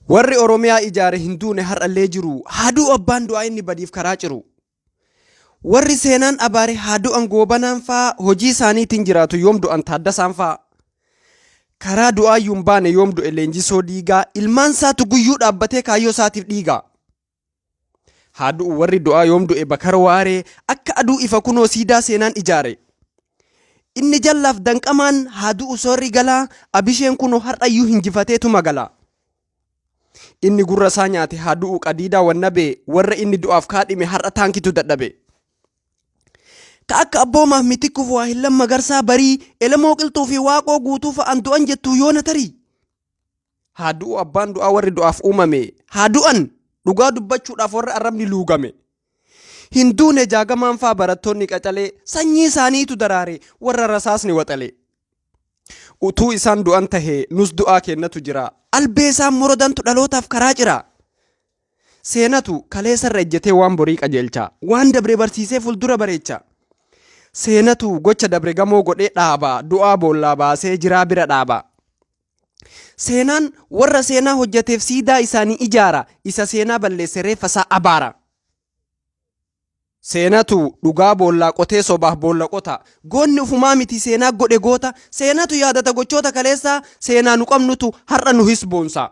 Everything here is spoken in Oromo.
Warri Oromiyaa ijaare hin duune har'allee jiru. Haa du'u abbaan du'aa inni badiif karaa ciru. Warri seenaan abaare haa du'an Goobanaan faa hojii isaaniitiin jiraatu yoom du'an Taaddasaan faa. Karaa du'aayyuu hin baane yoom du'e Leenjisoo Diigaa ilmaan isaatu guyyuu dhaabbatee kaayyoo isaatiif dhiiga. Haa du'u warri du'aa yoom du'e Bakar Waaree akka aduu ifa kunoo siidaa seenaan ijaare. Inni jallaaf danqamaan haa du'u soorri galaa Abisheen kunoo har'ayyuu hinjifateetu magalaa. Inni gurra isaa nyaate haa du'u Qadiidaa Wannabee warra inni du'aaf kaadhime har'a taankitu dadhabe. Ka akka Abboomaaf Mitikkuuf Waahillan Magarsaa Barii Elemoo Qilxuu fi Waaqoo Guutuu fa'aan du'an jettuu yoona tarii. Haa du'u abbaan du'aa warri du'aaf uumame. Haa du'an dhugaa dubbachuudhaaf warri arrabni luugame. Hin duune Jaagamaan faa barattoonni qacalee sanyii isaaniitu daraare warra rasaasni waxalee. Utuu isaan du'an tahee nus du'aa keennatu jira. Albee isaan morodantu dhalootaaf karaa cira. Seenatu kaleessarra ejjetee waan borii qajeelcha. Waan dabre barsiisee fuuldura bareecha. Seenatu gocha dabre gamoo godhee dhaaba. Du'aa boollaa baasee jiraa bira dhaaba. Seenaan warra seenaa hojjateef siidaa isaanii ijaara. Isa seenaa balleesse reeffa isaa abaara. Seenatu dhugaa boollaa qotee sobaaf boolla qota. Goonni ufumaa miti seenaa godhe goota. Seenatu yaadata gochoota kaleessaa. Seenaa nu qabnutu har'a nuhis boonsa.